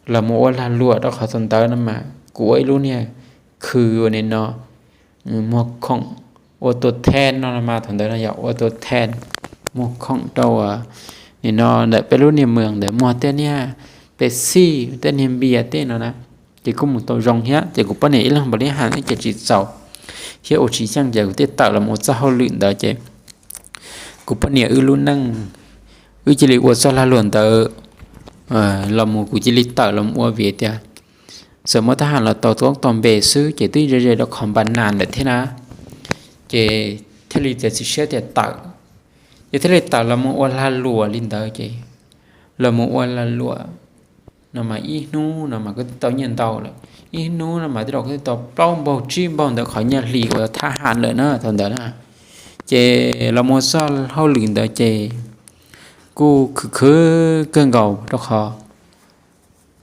los mus ua lag luam rau qhov thaum ntawd no mas kuv ua ib lub niag khw ua nim no muag khoom, ua tua thej no no mas thaum ntawd no yog ua tua thej, muag khoom rau nim no ntawm peb lub niag moos ntawd muag tej niag Pepsi, tej niag npias tej no na. Ces kuj mus tau zoo thiab ces kuv poj niam ib leeg npaum li hais ces tsis txaus thiab ua tsis yeej ces kuv thiaj tawm los mus ua txoj hauj lwm ntawd ces kuv poj niam wb lub neej, wb cia li ua txoj lag luam ntawd los mus kuv cia li tawm los ua vim tias txawm muaj thab ham los tau tau npe xwb ces twb ze ze rau qhov npa nas ntawd thiab na. Ces thiaj li txiav txim siab tias tawm, ces thiaj li tawm los mus ua lag luam li ntawd ces los mus ua lag luam no mas ib hnub no mas kuj tau nyiaj ntau lawm, ib hnub no mas twb rau kuj tau plaub npaug tsib npaug ntawm qhov nyiaj hli uas thab ham lawm na thaum ntawd na. Ces los mus txoj hauj lwm ntawd ces kuj khwv khwv kawg nkaus rau qhov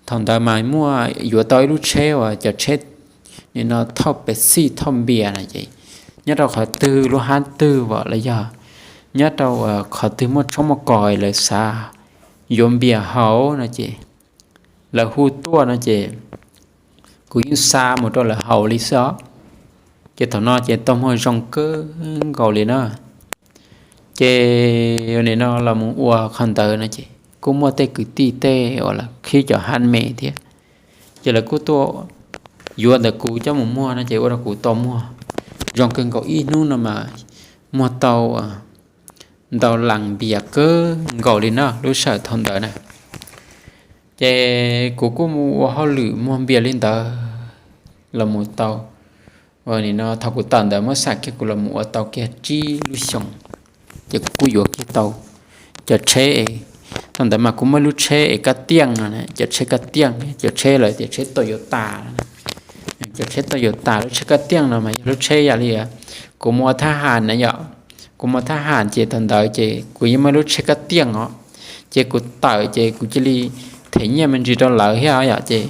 thaum ntawd mas muaj yuav tau ib lub tsheb uas cov tsheb nim no thauj Pepsi thauj npias no ces nyob rau qhov twg lub hab twg los yog nyob rau qhov twg muaj tshoob muaj kos lawv xav yuav npias haus no ces lawv hu tuaj no ces kuv yeej xa mus rau lawv haus li xwb os. Ces thaum no ces tau muag zoo kawg nkaus li na. Ces nim no los mus ua qhov ntawd no ces kuj muaj tej kwv tij tej uas los qhib cov hab me thiab, ces lawv kuj tuaj yuav ntawm kuv coj mus muag no ces ua rau kuv tau muag zoo kawg nkaus, ib hnub no mas muag tau ntau las npias kawg nkaus li na lub sij hawm thaum ntawd na. Ces kuv kuj mus ua hauj lwm muag npias li ntawd los mus tau nim no thaum kuv tawm ntawd muab xam kiag kuv los mus ua tau kiag tsib lub xyoos, ces kuv kuj yuav kiag tau cov tsheb. Thaum ntawd mas kuv muaj lub tsheb es kab tiaj no, cov tsheb kab tiaj, cov tsheb lawv tias tsheb Toyota, cov tsheb Toyota lub tsheb kab tiaj no mas yog lub tsheb yam li kuv mus ua thab ham na yom. Kuv mus ua thab ham ces thaum ntawd ces kuv yeej muaj lub tsheb kab tiaj os, ces kuv tawm ces kuv cia li them nyiaj me ntsis rau lawv thiab yom, ces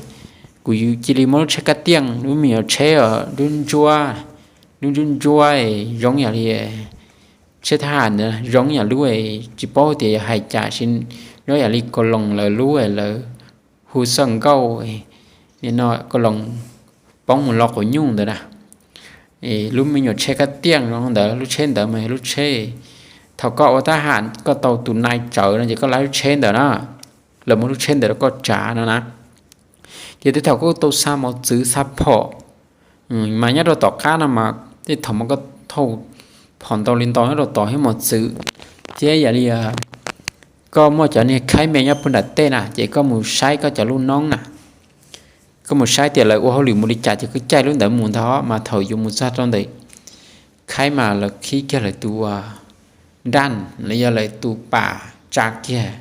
kuv cia li muab lub tsheb kab tiaj, lub me nyuam tsheb os, lub ntsuab, lub ntsuab ntsuab zoo yam li tsheb thab ham ntawd, zoo yam lub, tsis paub tias yog hais cas, zoo yam li Koos Loos lawv lub, lawv hu xoj nkauj, nim no Koos Loos poob mus lo quav nyuj ntawd na. Lub me nyuam tsheb kab tiaj zoo ntawd, lub tsheb ntawd mas yog lub tsheb thaum koj ua thab ham koj tau tus nai tsawv no ces koj lawv lub tsheb ntawd na, lawv muab lub tsheb ntawd rau koj tsav no na. Ces tej thaum kuj tau xa mos txwv xa phom, mas nyob rau tom qab no mas tej thaum mas koj thauj phom ntau li ntau nyob rau tod thiab mos txwv, thiab yam li koj muaj cov niag khaib me nyob puag nram tej na ces koj mus saib koj cov lub noob na, koj mus saib tias lawv ua hauj lwm mus li cas ces koj caij lub ntawd mus ntag. Mas thaum yus mus txog rau ntawm khaib mas lawv qhib kiag lawv tus nraj los yog lawv tus pas tsa kiag,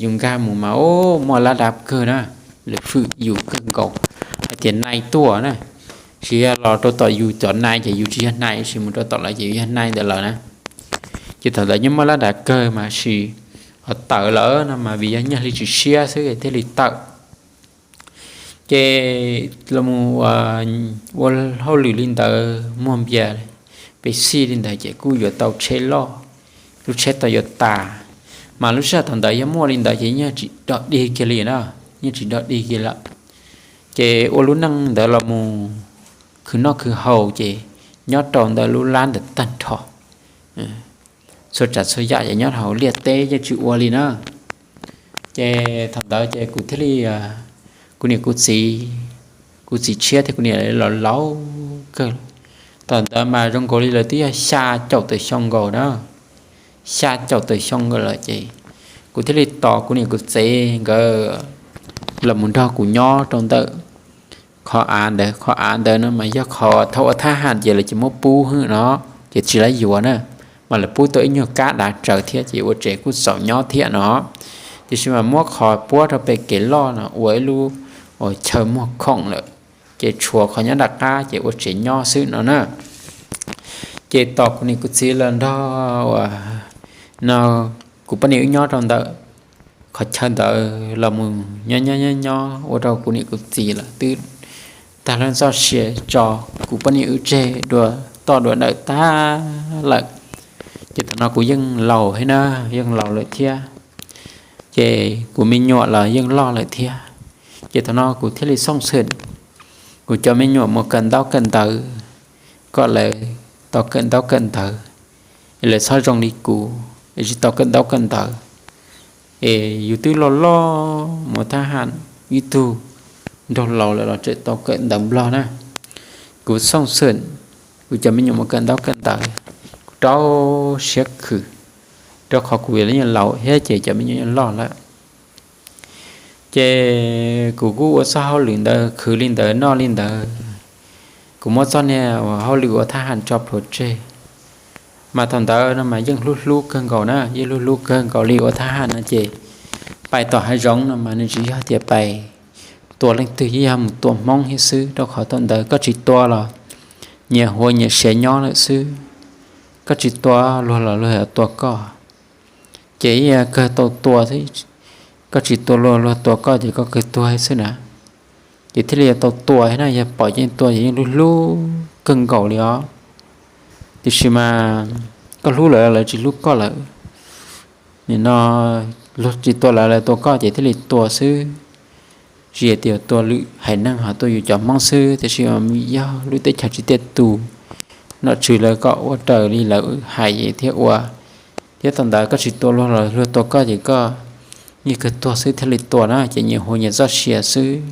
yus nkag mus mas o, muaj lab dav kawg na, lawv hwm yus kawg nkaus hais tias nai tuaj na. Tsis yog los rau tom yus cov nai ces yus tsis yog nai, tsis mus rau tom lawv ces yus yog nai ntawm lawv na. Ces thaum ntawd nyob muaj lab dav kawg mas sis ho tawm lawm no mas vim yog nyiaj hli tsis siab xwb thiaj li tawm. Ces los mus ua hauj lwm li ntawd muag npias Pepsi li ntawd ces kuj yuav tau tsheb loj, lub tsheb Toyota. Mas lub sij hawm thaum ntawd yog muaj li ntawd ces yeej tsis dog dig kiag li na, yeej tsis dog dig kiag lawm. Ces ua lub neej ntawd los mus khwv noj khwv haus ces nyob rau ntawm lub lab ntawd tag nrho, txhua tsav txhua yam ces nyob hauv liaj teb yeej tsis ua li na. Ces thaum ntawd ces kuv thiaj li, kuv niam kuv txiv, kuv txiv tshiab thiab kuv niam laus laus kawg. Thaum ntawd mas zoo nkaus li lawv twb yog xya caum tawm xyoo nkaus na, xya caum tawm xyoo nkaus lawm ces kuv thiaj li tos kuv niam kuv txiv nkawd los mus nrog kuv nyob rau ntawm qhov av ntawd. Qhov av ntawd no mas yog qhov thaum ua thab ham ces lawv tsis muab pub hwb no, ces tsis lab yuav na, mas lawv pub tau ib nyuag kab dav tsawv thiab ces ua tsev kuj txaus nyob thiab no. Tiam sis mas muab qhov puab rau pem kev loj no ua ib lub uas chaw muag khoom lawm, ces tshuav qhov nyob nram qab ces ua tsev nyob xwb no na. Ces tos kuv niam kuv txiv los nrog uas no kuv poj niam wb nyob rau ntawm qhov chaw ntawd los mus nyob nyob nyob nyob ua rau kuv niam kuv txiv lawv twb tag lub txoj sia tso kuv poj niam wb tseg dua toj dua dawm tag lawm. Ces thaum no kuv yeej laus thiab na, yeej laus lawm thiab, ces kuv me nyuam los yeej loj lawm thiab. Ces thaum no kuv thiaj li xooj xwm kuv cov me nyuam mus kawm ntaub kawm ntawv, kom lawv tau kawm ntaub kawm ntawv, es lawv txhob zoo li kuv es tsis tau kawm ntaub kawm ntawv. Es yus twb loj loj mus thab ham ib tug nraug laus lawm los tseem tau kawm ntawv Nplog na. Kuv xooj xwm kuv cov me nyuam mus kawm ntaub kawm ntawv, kuv rau siab khwv, rau qhov kuv yeej laus thiab ces cov me nyuam yeej loj lawm. Ces kuv kuj ua txoj hauj lwm ntawd khwv li ntawd noj li ntawd. Kuv muab txoj niag uas hauj lwm ua thab ham tso plhuav tseg, mas thaum ntawd no mas yeej hlub hlub kawg nkaus na, yeej hlub hlub kawg nkaus li. Ua thab ham no ces pais tom hav zoov no mas nws tsis yog tias pais tua leej twg, yeej yog mus tua Hmoob thiab xwb, rau qhov thaum ntawd koj tsis tua los nyias huas nyias siav nyob lawm xwb. Koj tsis tua luag los luag yuav tua koj, ces yeej kawg tau tua thiab. Koj tsis tua luag, luag tua koj ces koj kawg tuag xwb na. Ces thiaj li yuav tau tua thiab na, yog pom yeej tua ces yeej hlub hlub kawg nkaus li os. Tiam sis mas koj hlub lawv, lawv tsis hlub koj lawm. Nim no luag tsis tua lawv, lawv tua koj ces thiaj li tua xwb. Tsis tias tua lwm haiv neeg ho tua yus cov Hmoob xwb, tiam sis yog lub teb chaws tsis tiaj tus, nom tswv lawv kom ua raws li lawv hais thiab ua. Thiab thaum ntawd koj tsis tua luag los luag tua koj ces koj yeej kawg tuag xwb thiaj li tua na, ces nyias huas nyias txoj sia xwb.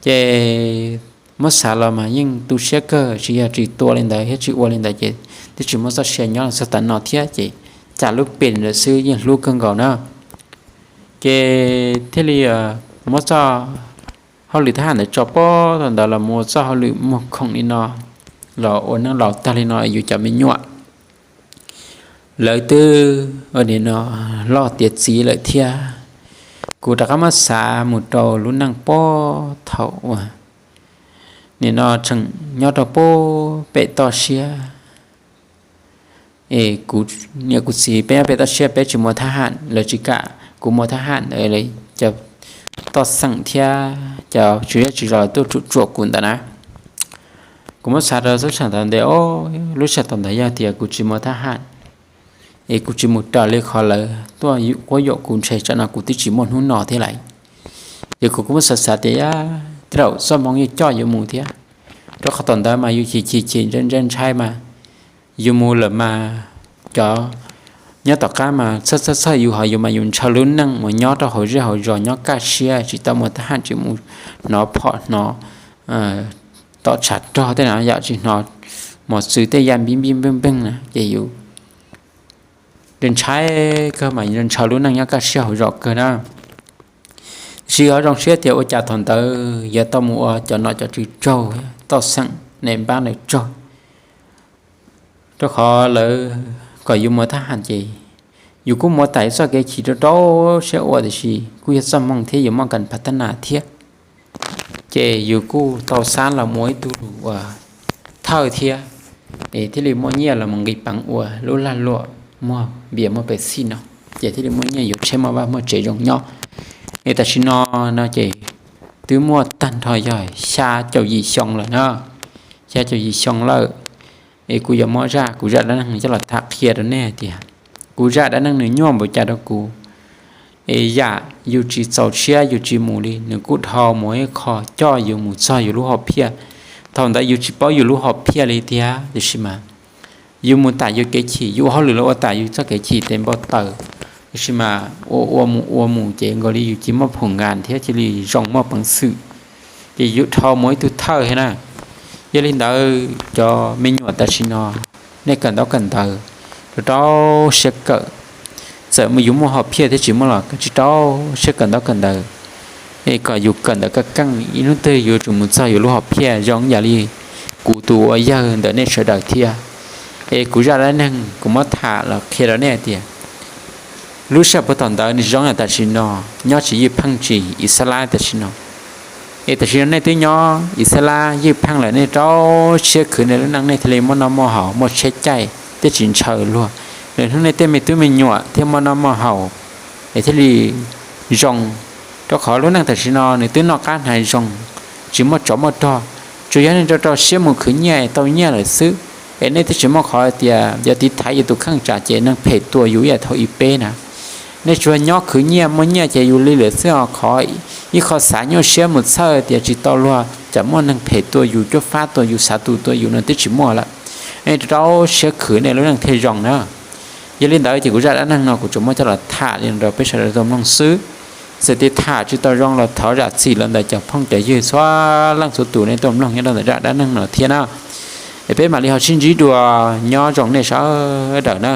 Ces muab xav los mas yeej tu siab kawg, tsis yog tsis tua li ntawd thiab tsis ua li ntawd ces twb tsis muaj txoj sia nyob txog tav no thiab ces cas lub pes ntawd xwb yeej hlub kawg nkaus na. Ces thiaj li muab txoj hauj lwm thab ham ntawd tso pov tau ntawd los mus ua txoj hauj lwm muag khoom li no, los ua neej laus tag li no yus cov me nyuam lawv twb ua nim no loj tiav txiv lawm thiab. Kuv rov qab muab xav mus rau lub neej pov thaum uas nim no tseem nyob rau pem toj siab. Es kuv niam kuv txiv peb nyob pem toj siab, peb tsis mus thab ham, lawv tsis kam kuv mus thab ham, cov toj xeem thiab cov tswv zej tswv zos tuaj tsuam tsuam kuv ntawd na. Kuv muab xav rau txoj sia ntawd ntev, lub sij hawm ntawd yog tias kuv tsis mus thab ham es kuv tsis mus raws li qhov lawv tuaj quab yuam kuv ntshe tsam no kuv twb tsis muaj hnub no thiab lawm. Ces kuv kuj muab xav xav tias tej zaum txoj hmoo yeej coj yuav mus thiab, rau qhov thaum ntawd mas yus chim chim chim ntshai ntshai mas yus mus lawm mas cov nyob tom qab mas txhawj txhawj txhawj yus, ho yus mas yus ntshaw lub neej mus nyob rau hauv zej hauv zos nyob kaj siab, tsis tau mus thab ham, tsis mus hnov phom hnov tom tshav rog tej no, yam tsis hnov mos txwv tej ya npib npib npeej npeej na, ces yus ntshai kawg mas yus ntshaw lub neej nyob kaj siab hauv zos kawg na. Tiam sis ho zoo siab tias ua cas thaum ntawd yuav tau mus ua cov nom cov tswv tsaug, toj xeem naj npab ntawd tsaug, rau qhov lawv kom yus mus thab ham ces yus kuj mus tas txoj kev chim rau rau siab ua, tiam sis kuj yog txoj hmoo thiab yus muaj kam phav thab nas thiab. Ces yus kuj tau xab los mus ua ib tug uas thawj thiab, es thiaj li muaj nyiaj los mus nqis peev ua lub lag luam muag npias muag pes xij no, ces thiaj li muaj nyiaj yuav tsheb muaj vaj muaj tsev zoo nyob. Es tam sim no no ces twb muaj tag nrho yog xya caum yim xyoo lawm na, xya caum yim xyoo lawm. Es kuv yuav muab zaj kuv zaj dab neeg coj los tham qhia rau nej tias kuv zaj dab neeg nws nyuaj npaum cas rau kuv. Es yam yus tsis txaus siab yus tsis mus li, nws kuj dhau mus ib qho coj yus mus txog yus lub hom phiaj. Thaum ntawd yus tsis paub yus lub hom phiaj li tiag, tiam sis mas yus mus tas yus kev chim, yus ua hauj lwm los ua tas yus txoj kev chim tes npau taws, tiam sis mas ua ua mus ua mus ces nkaus li yus cia li muaj phom nkas thiab cia li zoo muaj peev xwm, ces yus dhau mus ib tug thawj thiab na. Yog li ntawd cov me nyuam tam sim no nej kawm ntaub kawm ntawv rau rau siab kawm. Txawm yus muaj hom phiaj thiab tsis muaj los koj tsis rau siab kawm ntaub kawm ntawv, es kom yus kawm ntawv kaj keej, ib hnub twg yus yuav tsum mus txog yus lub hom phiaj zoo yam li kuv tus ua yawg ntawm nej sawv daws thiab. Es kuv zaj dab neeg kuv muab tham los qhia rau nej tias lub sij hawm puag thaum ntawd nws zoo yam tam sim no, nyob tsis ywj pheej tsis ixab lab tam sim no. Es tam sim no nej twb nyob ixab lab ywj pheej lawm, nej rau siab khwv nej lub neej nej thiaj li muaj noj muaj haus muaj tsheb caij thiab tsis ntshaw luag. Lwm hnub nej tej me tub me nyuam thiaj muaj noj muaj haus, es thiaj li zoo, rau qhov lub neej tam sim no nws twb noj qab hnav zoo, tsis muaj tsov muaj rog, tsuas yog nej rau rau siab mus khwv nyiaj tau nyiaj lawm xwb. Es nej twb tsis muaj qhov tias yuav tiv thaiv yus tus kheej tsam ces neeg phem tua yus ib yam thaum ib peb na. Nej tsuas nyob khwv nyiaj muaj nyiaj ces yus li lawm xwb os. Qhov ib qho xav nyuaj siab mus txhawj tias tsis tau luag, tsam muaj neeg phem tua yus, cuab fab tua yus, xav tus tua yus no twb tsis muaj lawm. Nej rau rau siab khwv nej lub neej thiaj zoo na. Yog li ntawd ces kuv zaj dab neeg no kuv tsuas muab coj los tham li no rau peb sawv daws tau mloog xwb. Txawm tias tham tsis tau zoo los thov zam txim los ntawm cov phooj cov ywg txhua leej txhua tus nej tuaj mloog nyob rau ntawm zaj dab neeg no thiab na. Es peb mam li ho sib ntsib dua, nyob zoo nej sawv daws na.